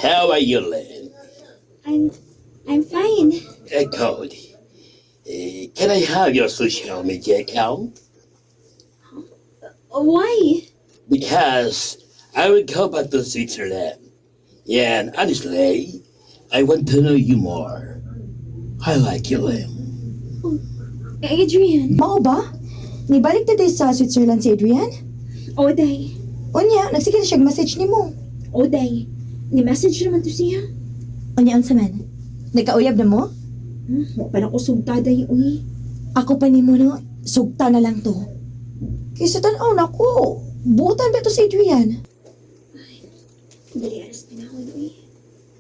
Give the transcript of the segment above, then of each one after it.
How are you, Lynn? I'm fine. Good. Can I have your social media account? Why? Because I will go back to Switzerland. Yeah, and honestly, I want to know you more. I like you, Lynn. Adrian. Mao ba? Nibalik na day sa Switzerland si Adrian? Oday. Unya, nagsige na siya message nimo. Oday. Ni-message naman to siya. Unya, unsa man? Nagkauyab na mo? Wa pa na ko sugta day, uy. Ako pa nimo no, sugta na lang to. Kaysa tan-aw nako, buutan ba to si Adrian? Dali aras panahon, uy.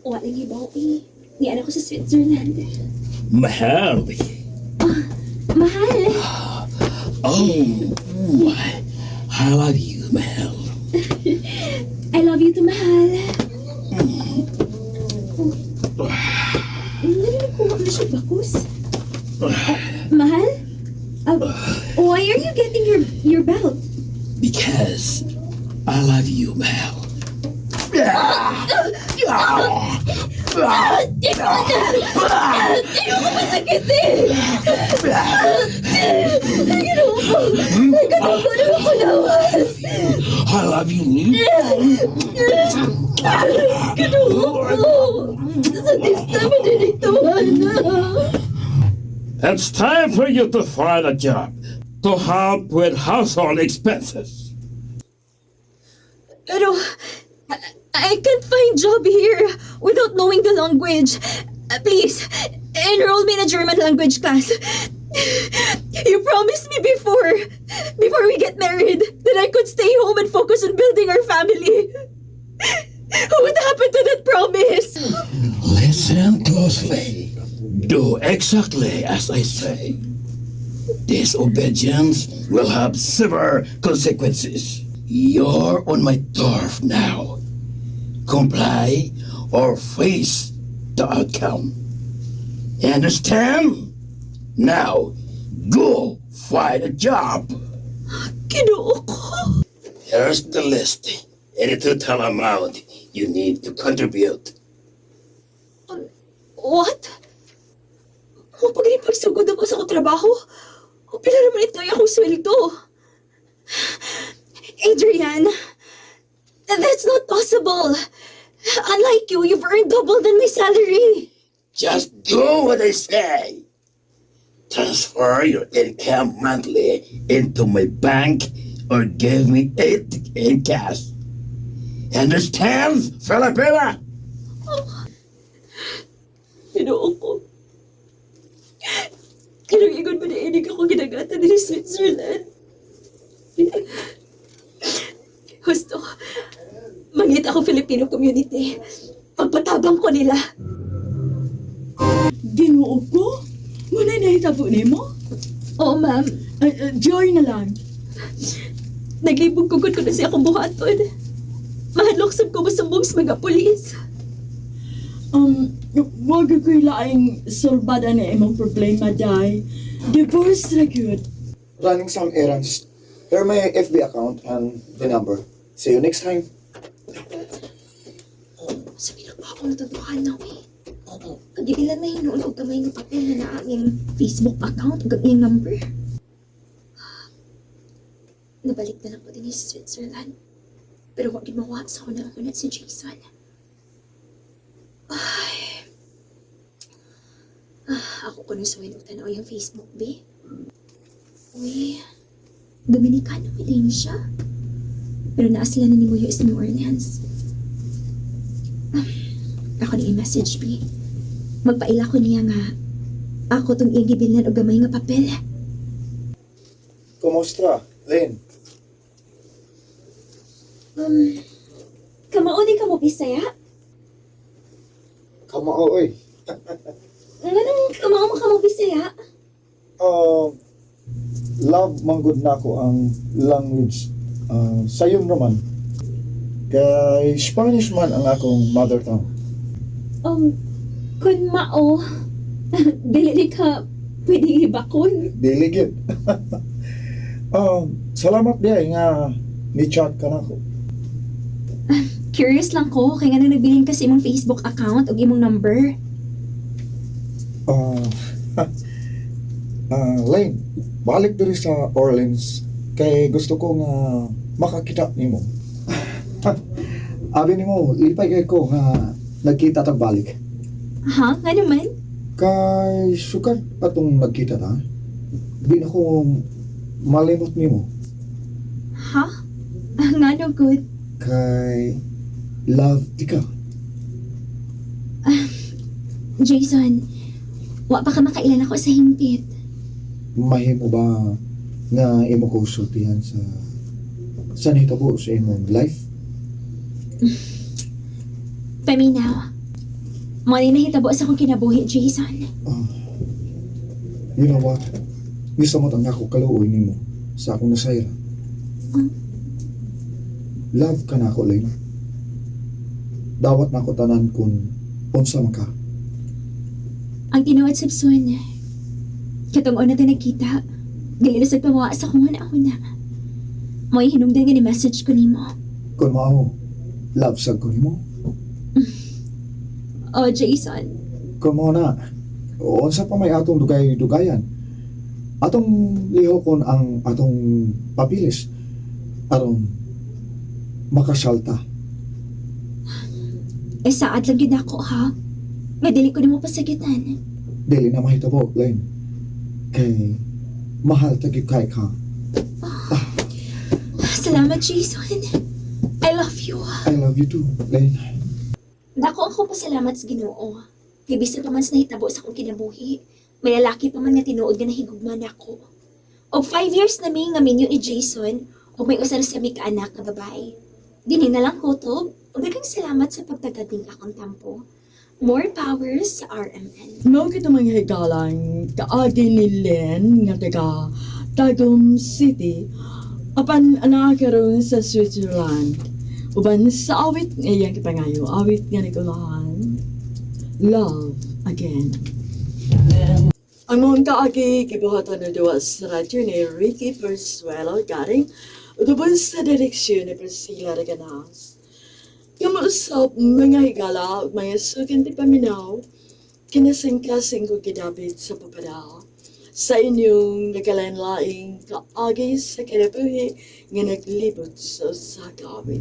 Wa lang hibaw, uy. Niana ko sa Switzerland. Mahal. Mahal. Oh, I love you, Mahal. I love you too, mahal. Oh. Nalilikuha mo siya, bakus. Mahal? Why are you getting your belt? Because I love you, Mahal. Ayoko masakit eh! Ginoo ko! Nagkatuko na ako lawas! I love you, Lynn. Ginoo ko! Sa tista mo dinigtuhan na! It's time for you to find a job to help with household expenses. Pero, I can't find job here without knowing the language. Please, enroll me in a German language class. You promised me before we get married, that I could stay home and focus on building our family. What happened to that promise? Listen closely. Do exactly as I say. Disobedience will have severe consequences. You're on my turf now. Comply or face the outcome. Understand? Now, go find a job. Ginoo ko. Here's the list and the total amount you need to contribute. What? Kung pag pagsugod ako sa akong trabaho, o pila naman ito ay akong sweldo. Adrian, that's not possible. Unlike you, you've earned double than my salary. Just do what I say. Transfer your income monthly into my bank or give me it in cash. Understand, Filipina? Ginoo ko. Kanang ingon ba na inig ako ginagata din sa Switzerland? Husto, mangita ako Filipino community. Pagpatabang ko nila. Ginoo ko? Muna nahitabo nimo? Oo, ma'am. Joy na lang. Naglibog ko ko na siya akong buhaton. Mahadlok sab ko masumbong sa mga pulis. Wag ko'y laing sulbada na imong problema, day. Divorce na gyud. Running some errands. Here my FB account and the number. See you next time. Sa pa ako natutuhan na, eh. Kag ilan na hinuon og gamay nga papel na naa ang iyang Facebook account ug ang iyang number. Nabalik na lang ko din sa Switzerland. Pero wa gid mawa sa una-una si Jason. Ay. Ah, ako ko nang suwayin og tan-aw yung Facebook, be. Uy, Dominicano din siya. Pero naa sila na ni Muyo sa New Orleans. Ah, ako na i-message, be. Magpaila ko niya nga ako tong iyang gibilnan og gamay nga papel. Kumusta, Lynn? Kamao di ka mo Bisaya? Kamao, oy. Nganong kamao mo ka mo Bisaya? Love manggod na ako ang language. Sayon naman. Kay Spanish man ang akong mother tongue. Kun mao, dili ni ka pwede ibakon. Dili gyud. Salamat diay nga ni chat ka nako. Curious lang ko kay ngano nagbilin ka sa imong Facebook account ug imong number. Lane, balik diri sa Orleans kay gusto ko nga makakita nimo. Abi nimo, lipay kay ko nga nagkita tag balik. Ha? Ngano man? Kay sukad atong nagkita ta. Di na ko malimot nimo. Ha? Ngano gud? Kay love di ka. Jason, wa pa ka makailan ako sa hingpit. Mahimo ba nga imo ko sultihan sa nahitabo sa imong life? Paminaw. Mao ni nahitabo sa akong kinabuhi, Jason. Ah, you know what? Gisamot ang ako kaluoy nimo sa akong nasayra. Love ka na ako, Lane. Dawat na ako tanan kung unsa man ka. Ang tinuod, Simpson. Katong una ta nagkita, dili na sad pamawa sa akong huna-huna. Mo'y hinungdan nga ni message ko nimo. Kung mao, love sad ko nimo. Oh, Jason. Kung mao na, unsa pa may atong dugay-dugayan. Atong lihokon ang atong papilis aron makasalta. Eh, saad lang gyud ako, ha? Nga dili ko nimo pasakitan. Dili na mahitabo, Lane. Kay mahal ta gyud kay ka. Salamat, Jason. I love you. I love you too, Lane. Dako ako pasalamat sa Ginoo. Kay bisan pa man sa nahitabo sa akong kinabuhi, may lalaki pa man nga tinuod nga nahigugma nako. Og 5 years na mi nga minyo ni Jason, ug may usa ra sa mi ka anak nga babae. Dinhi na lang kutob, ug daghang salamat sa pagtagad ning akong tampo. More powers sa RMN. Mao kita mga higalang kaagi ni Len nga taga Tagum City apan anaa karon sa Switzerland. Uban sa awit nga iyang gipangayo, awit nga nagulahan, "Love Again." Ang mga kaagi gibuhatan na duwa sa radyo ni Ricky Persuelo Garing ug sa direksyon ni Priscilla Reganas. Kamausap mga higala ug mga suking paminaw, kinasingkasing ko gidapit sa papadal sa inyong nagkalain-laing kaagi sa kinabuhi nga naglibot sa usa ka awit.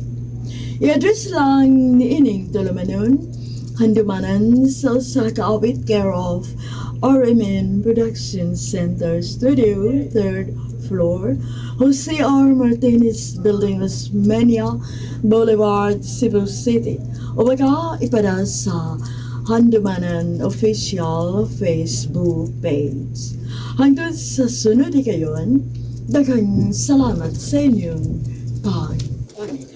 I-address lang ni ining tulumanon, Handumanan sa usa ka awit, care of RMN Production Center Studio, third floor, Jose R. Martinez Building, Osmeña Boulevard, Cebu City. O baka ipada sa Handumanan official Facebook page. Hangtod sa sunod kayon, daghang salamat sa inyong pagpaminaw.